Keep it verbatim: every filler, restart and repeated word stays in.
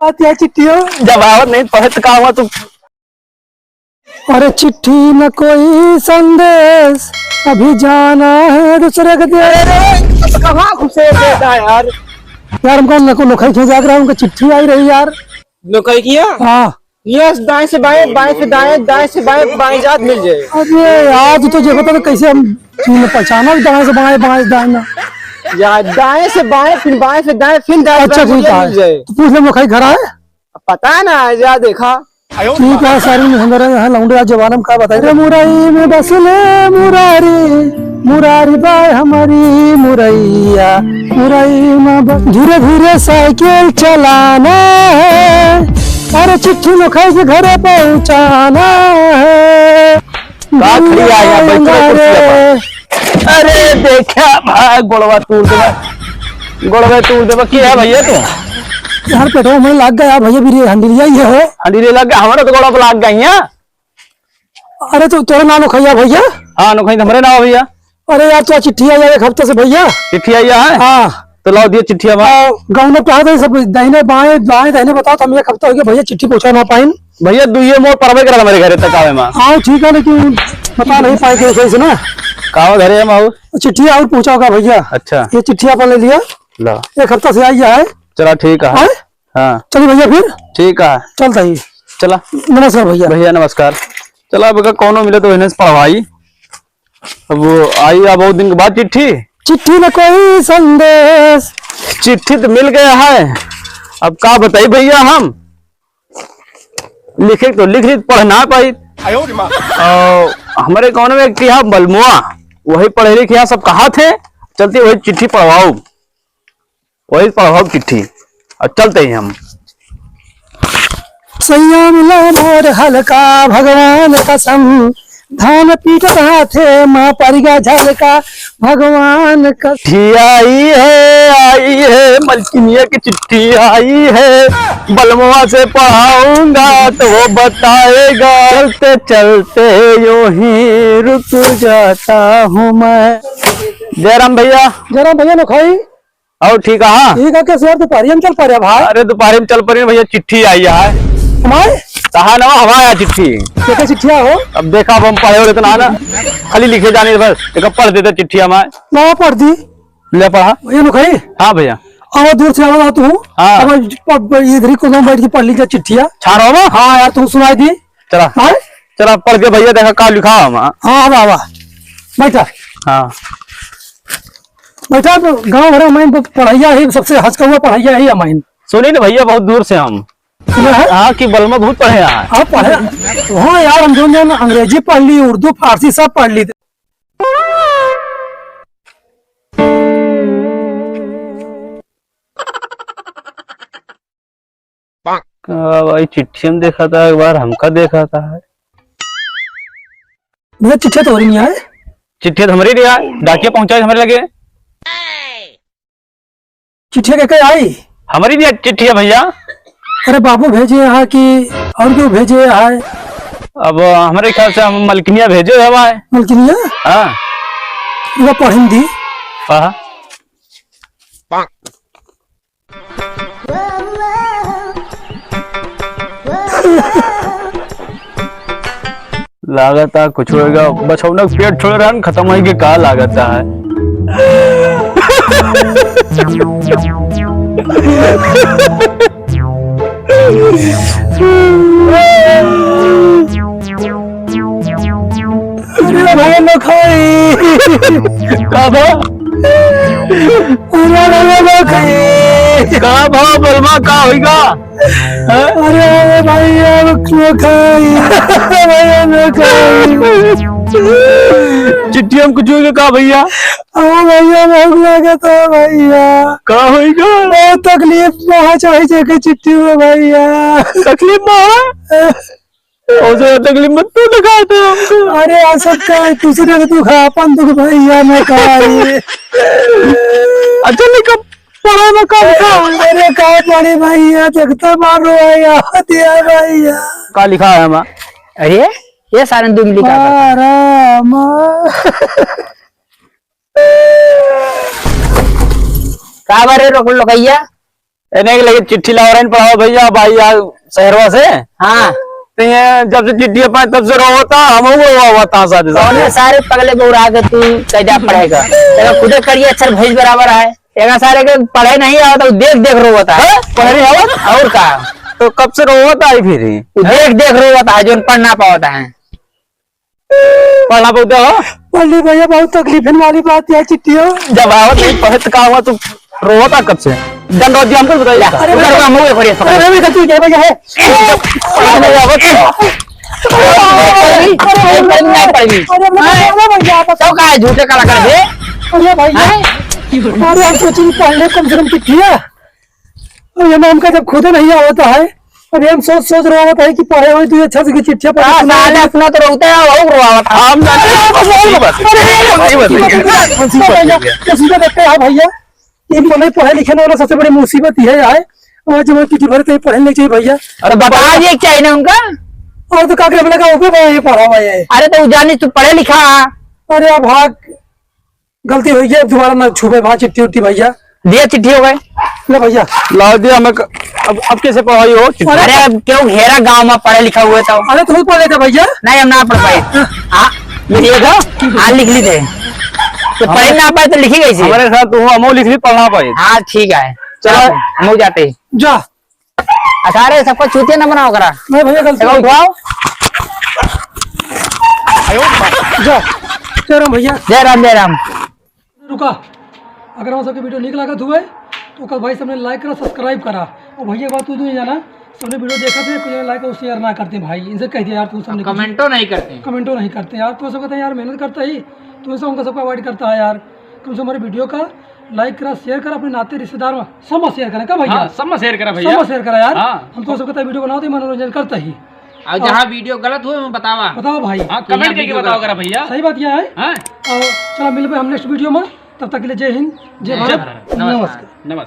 बात यह चिट्ठी हो, जब आवत नहीं पढ़े तो का हुआ तू? अरे चिट्ठी न कोई संदेश, अभी जाना है दूसरे के देश। अरे, अरे, कहाँ घुसे देता है यार? यार, हमको नको-, नोखई खेत जाके रहा, उनका चिट्ठी आई रही यार। नोखई किया? हाँ। यस, दाएं से बाएं, बाएं से दाएं, दाएं से बाएं, बाएं जात मिल जाए। अरे यार, तू तो ये बता तो कैसे हम चीन में पहचाना, दाएं से बाएं, बाएं से दाएं ना। या दाएं से बाएं, फिर बाएं से दाएं, फिर दाएं से अच्छा, बाएं, ठीक मुझे है। मिल जाए। तो पूछ ले, नोखई घर आए? पता ना, जा देखा। ठीक है, सारी में हमारे यहाँ लौंडे आज जमाना में का बताई रे। मुरई में बसले मुरारी, मुरारी बाय हमारी मुरैया, मुरई में ब-, धीरे धीरे साइकिल चलाना है, अरे चिट्ठी नोखई के घरे पहुँचाना है। का खड़ी आ गया, बैठ रहे कुर्सिया पर। अरे देखा भाई, गोड़वा तोड़ देबा, गोड़वा तोड़ देबा। के है भैया तू? यार पेटवा में लाग गया भैया, बीरी हंडीरिया ये हो। हंडीरिया लाग गया, हमारा तो गोड़वा पे लाग गया। अरे तो तोरा नाम नोखैया भैया? हाँ, नोखई तो हमरे नाम है भैया। अरे यार, तो चिट्ठी आई है एक हफ्ते से भैया। चिट्ठी आई है? हाँ। तो लाओ दिए चिट्ठी हमार। आओ, गाँव में कहा था सब दाहिने बाएं, दाएं दाहिने बताओ, तो हम एक हफ्ता हो गया भैया, चिट्ठी पहुँचा ना पाइन। भैया, दुइये मोड़ परबे करल हमारे घरे तक आवे मा। हाँ, ठीक है, लेकिन बता नहीं पाए थे सही से ना। का हो घरे हम आओ? चिट्ठी और पहुँचाओगा भैया। अच्छा। ये चिट्ठी अपन ले लिया। ला। एक हफ्ता से आई है। चला, ठीक है। हाँ? हाँ। चलिए भैया फिर। ठीक है। चलता ही। चला। नमस्कार भैया। भैया नमस्कार। चला, अब का कौनो मिले तो इन्हें से पढ़वाई। अब वो आई, अब बहुत दिन के बाद चिट्ठी। चिट्ठी न कोई संदेश। चिट्ठी तो मिल गया है, अब का बताई भैया हम, लिखे तो लिख ली, पढ़ ना पाई। और हमारे गाँव में एक यहाँ बलमुआ, वही पढ़े लिखे यहाँ सब कहा थे, चलती वही चिट्ठी पढ़वाओ। वही पढ़ाओ चिट्ठी, और चलते ही हम। सैया मिला मोर हल्का भगवान कसम, धान पीटत हाथे मा परिगा झलका भगवान कसम। चिट्ठी आई है, आई है, मलकिनिया की चिट्ठी आई है, बलमवा से पढ़ाऊंगा तो वो बताएगा। चलते चलते यूं ही रुक जाता हूँ मैं। जयराम भैया। जयराम भैया नोखई। और ठीक है? ठीक है, कैसे यार, दोपहरिया में चल पड़े भाई? अरे, दोपहरिया में चल पड़े भैया, चिट्ठी आई है। हमारे? कहा ना, हमारे यहाँ चिट्ठी। क्या चिट्ठी हो? अब देखा, अब हम पढ़े हो इतना ना, खाली लिखे जाने बस, एक पढ़ देते चिट्ठी हमारे। ला, पढ़ दी। ले, पढ़ा। ये लो, कहीं? हाँ भैया। अब दूर से आवाज आती हूँ। हाँ। अब प-, प-, इधर ही कोना बैठ के पढ़ लीजिए चिट्ठिया। छाड़ो ना? हाँ यार, तुम सुनाई दी। चला। हाँ? चला, पढ़ के भैया, देखा का लिखा है हमारा। हाँ, आवा, आवा। बैठा। हाँ। बेटा, तो गाँव भर में पढ़ैया ही, सबसे हँसकौआ पढ़ैया ही हमाइन। सुनी ना भैया, बहुत दूर से हम सुना है? हाँ, कि बलमा बहुत पढ़े हैं। हाँ, पढ़े। हाँ यार, हम जौन जौन अंग्रेजी पढ़ ली, उर्दू, फारसी सब पढ़ ली। का भाई, चिट्ठी में देखा था, एक बार हमका देखा था। भैया, चिट्ठी तो हो रही नहीं है। चिट्ठी तो हमारी नहीं है, डाकिया पहुंचाए हमारे लगे। चिट्ठी के, के आई? हमारी नहीं चिट्ठी है भैया। अरे बाबू भेजे यहाँ कि और क्यों भेजे यहाँ? अब हमारे ख्याल से हम मलकिनिया भेजे है भाई। मलकिनिया? हाँ। वो पढ़न दी। हाँ। लागता कुछ होएगा, बछौना के पेट छोड़ रहन, खत्म होई के का लागता है। अरे भाई, नोखई। का भा? अरे भाई, नोखई। का भा, बलमा, का होइगा? हाँ? अरे भाई, यार, नोखई। भाई, नोखई। चिट्ठी हम कुछ होइगा का भैया? हाँ भैया, बहुत लागत है भैया। का होइगा? बहुत तकलीफ में है, चाहे जेके चिट्ठी में भैया। तकलीफ में है? और जो तकलीफ मत तू दिखाते हमको। अरे, आ सकता है, दूसरे का दुख, अपन दुख भैया में का है? अच्छा, नहीं, कब पढ़ा ना, कब का? अरे, का पढ़े भैया, देखते मारो है, याद है भैया। का लिखा है हमारा? अरे, ये सारन दुम लिखा करता है। आराम। का बारे रोक लो भैया? एने के लगे चिट्ठी लावा रहे, पढ़ावा भइया, भाई यार शहरवा से। हाँ। तो ये जब से चिट्ठी पाए तब से रोवता, हम रोवा हुआ था साथ साथ। कौन है सारे पगले बौरा के तू कैदा पढ़ेगा? तेरा खुदे करिए अक्षर भैंस बराबर है। एका सारे के पढ़े नहीं आवत, उ देख देख रोवत है। हैं? पढ़े नहीं आवत? और का? तो कब से रोवत आई फिर ही? उ देख देख रोवत है, जोन पढ़ ना पावत है। पढ़ना पड़ता हो? पढ़ ली भैया, बहुत तकलीफन वाली बात है चिट्ठियों। जब आवत नहीं पढ़े तो का हुआ, तू रोवत आ कब से? जन रोज हमको बताइए। अरे उधर भैया, का मुंह एक बार ये पकड़। अरे भैया, गलती हो गई भैया, है। पढ़ना नहीं आवत। अरे, अरे, अरे, अरे, अरे, भैया, आप तो का है, झूठे काला कर दे? अरे भैया, हैं? अरे हम सोचिन पढ़ ले कम से कम चिट्ठिया। अरे हम, हमका जब खुदे नहीं आवत है, अरे हम सोच, सोच रहा होता है कि पढ़े होई तो ये अच्छा से चिट्ठिया पढ़े का सुनाई साले दे। अपना तो रोते हैं, वो रोआवत है। हम जाते हैं। अरे, अरे, अरे, अरे, अरे, अरे, अरे, अरे, अरे, अरे, अरे, अरे, अरे, अरे, ये तो नहीं पढ़े लिखे वाला सबसे बड़ी मुसीबत यही है। और जब चिट्ठी भरे तो पढ़े नहीं चाहिए भैया। अरे बता दिए क्या है ना उनका? और तो का करे, अपने का ऊपर ये पढ़ा हुआ है। अरे तो उ जानी तू पढ़े लिखा। अरे अब हाँ, गलती हो गई, अब दोबारा ना छुपे वहाँ चिट्ठी उट्ठी भैया। दिया चिट्ठी हो गए। ले भैया। लाओ दिया हमें क-, अब, अब कैसे पढ़ाई हो चिट्ठी? अरे अब क्यों घेरा गांव में पढ़े लिखा हुआ तो? अरे तू पढ़ लेते भैया। नहीं, हम ना पढ़ पाए। हाँ, ये देखो, हाँ लिख ली थे। तो पढ़े ना पाए तो लिखी गई थी। हमारे साथ तू हमो लिख ली, पढ़ना पाए। हाँ ठीक है, चलो। हम जाते हैं। जा। अरे सबको चूतिया न बनाओ करा। नहीं भैया, गलती देखो, हो गई। उठाओ। जा। जय राम भैया। जय राम, जय राम। रुका, अगर हम सबके वीडियो नीक लागत हुए तो कल भाई सबने लाइक करा, सब्सक्राइब करा। और भैया एक बात तू नहीं जाना, सबने वीडियो देखा थे, कोई लाइक और शेयर ना करते भाई, इनसे कह दिया यार, तुम सबने कुछ कमेंटो नहीं करते। कमेंटो नहीं करते यार, तो सब कहते हैं यार मेहनत करता ही, तो ऐसा उनका सबको अवॉइड करता है यार। कम से कम हमारे वीडियो का लाइक करा, शेयर करा, अपने नाते रिश्तेदार में सब में शेयर करें, का भैया? हाँ, सब में शेयर करा भैया। सब में शेयर करा यार। हाँ। हम तो सब कहते हैं वीडियो बनाओ तो मनोरंजन करता ही। और जहाँ वीडियो गलत हो, बतावा। बताओ भाई। हाँ, कमेंट करके बताओ करा भैया। सही बात यह है। हाँ। और चला मिलबे हम नेक्स्ट वीडियो में, तब तक के लिए जय हिंद, जय भारत। नमस्कार। नमस्कार।